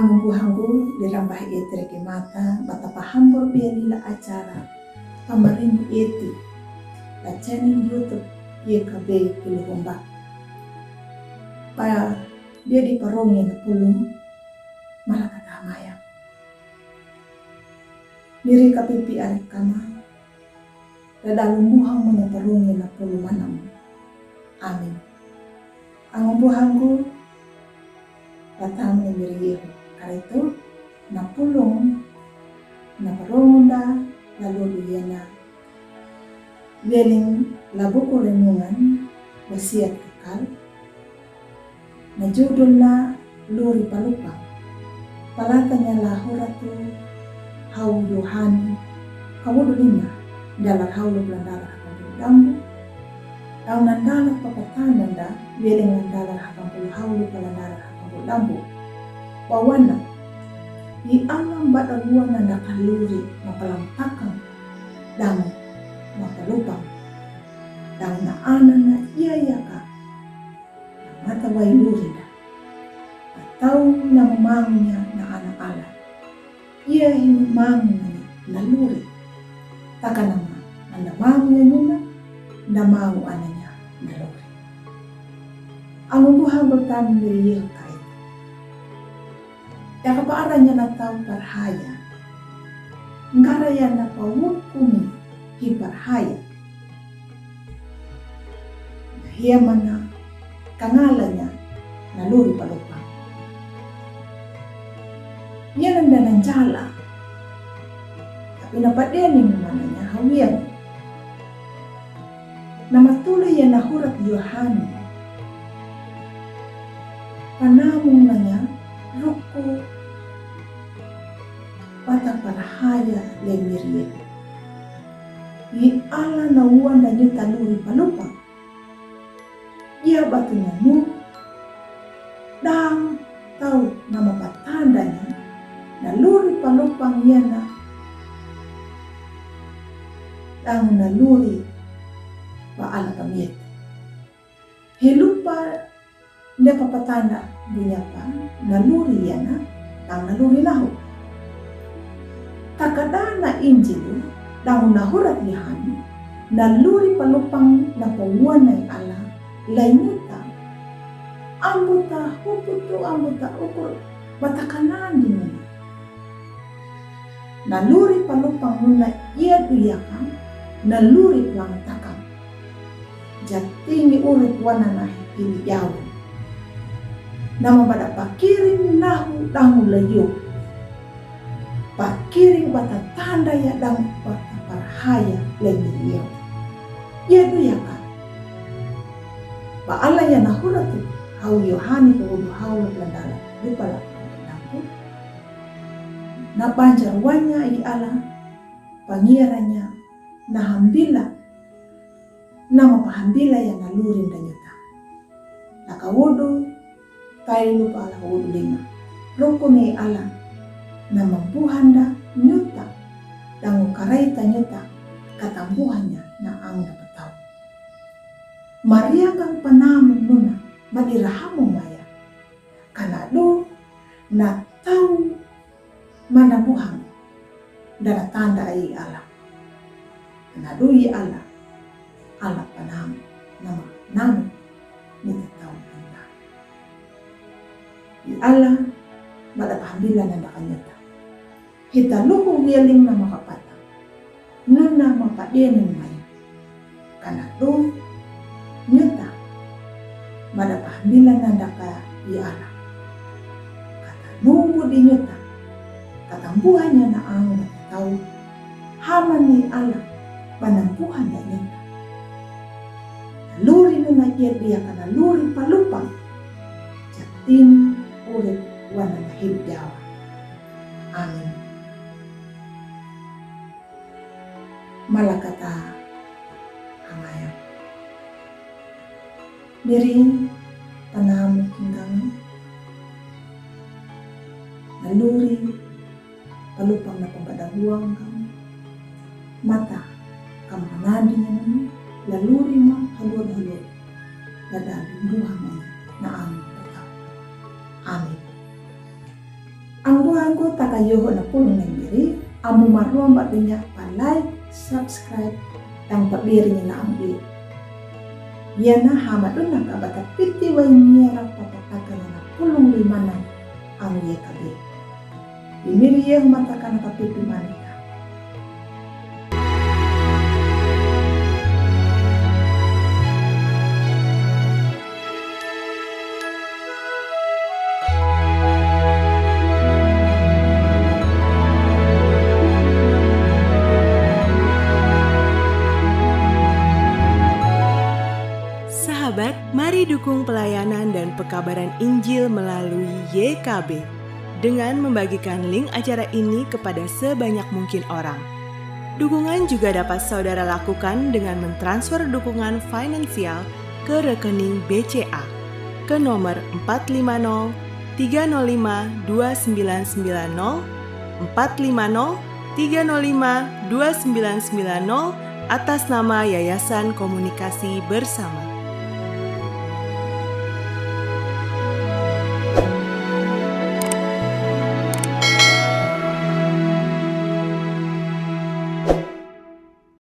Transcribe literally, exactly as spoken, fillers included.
Ango buhanggu, di rambah iti reke mata, bata pahambur beli la acara pamaring iti la channel YouTube Y K B Kiluhumba. Pa dia di parong yang pulung, malah kata maya. Miri kapipi ari kama, dada lumbuhang mo na parungi na pulu manam. Amin. Ango buhanggu, patang ni miri Yehu. Karitu, na pulung, na parungunda, lalu duyena. Weling la buku renungan, wasiat kekal. Na judulna Luri Palupang. Palatanya la huratu hau Yohani, kawudu lima, dalar haulu palandarar hakampulu dambu. Tau nandalar papatanda, weling nandalar hakampulu haulu palandarar hakampulu dambu. Pawana, i alam bada buana na kaluri, mapalantakang, dang mapalupang. Dang na ana na iya yaka. Mata wai luri da. Atau na mamangunya na ana ala. Iya hi mamangunya na luri. Taka nama, anda mangunya nuna, na mau ananya na luri. Ango buhanggu, tang miri Yehu karitu. Yaka paaranya na tau parhaya. Nggaraya na pawukumi hi parhaya. Hiya mana kangalanya na Luri Palupang. Iya nanda nanjala. Tapi na padening mananya hawian. Na matuli ya na hurat Yohani. Panamung nanya ruku bata parhaya le miri Yehu. I ala na uan da nyuta Luri Palupang. Iya batu na nu dang tau nama patandanya na Luri Palupang yana. Dang na luri ba ala pamit. Hilupa nda papatanda bunyapa na luri yana, dang na luri nahu. Takada na Injilu, dang na hurat Yohani, na Luri Palupang na pawanai ala lainuta. Ambuta huputu, ambuta ukur, bata kanandi nuna. Na Luri Palupang nuna iya duyaka, na luri palantakang. Jatingi urip wana na hili yawan. Nama bada pakiring nahu dangu layu. Pakiring bata tanda ya dangu bata parhaya layu. Iya duyaka. Ba ala ya na huratu, hau Yohani kawudu hau la palandala, lupa la palandala. Na banjar wanya i ala, pangiranya, na hambila, nama pahambila ya na luri nda nyuta. La kawudu, tailu pa la kawudu lima. Rukuni ala, nama buhanda nyuta, dangu karaita nyuta, katambuhanya na ang na patau. Maria kang panamu nuna, madirahamu maya. Kana du, na tau mana buhang, dana tanda i ala. Kana du i ala, ala panamu, nama namu, nita tau tanda. I ala, bada pahambila nanda kanyata. Hita luku wialing nama kapata. Nuna mapadianin mai. Kana du nyuta mada pahambila nanda ka i ala. Kata nubu di nyuta. Katambuhanya na ang mata tau. Hamani ala panambuhan da nyuta. Luri nuna ia dia kana luri palupang. Jatin urip wana na hip jawa. Amin. Malakata hamaya. Miri panamu kinggang. Na luri palupang na pambada buang kang. Mata kam panadi nyanyi. La luri ma halur halur. Dada buhang na ang patau. Amin. Yoho na pulung na miri, amu marua ba dunya pa like, subscribe, tang pa biri na ambi. Yana hama duna ka bata piti wai mira pa pataka na pulung lima na ang Y K B. Imiri ye huma taka na ka piti manika. Sahabat, mari dukung pelayanan dan pekabaran Injil melalui Y K B dengan membagikan link acara ini kepada sebanyak mungkin orang. Dukungan juga dapat saudara lakukan dengan mentransfer dukungan finansial ke rekening B C A ke nomor empat lima nol tiga nol lima dua sembilan sembilan nol, empat lima nol tiga nol lima dua sembilan sembilan nol, atas nama Yayasan Komunikasi Bersama.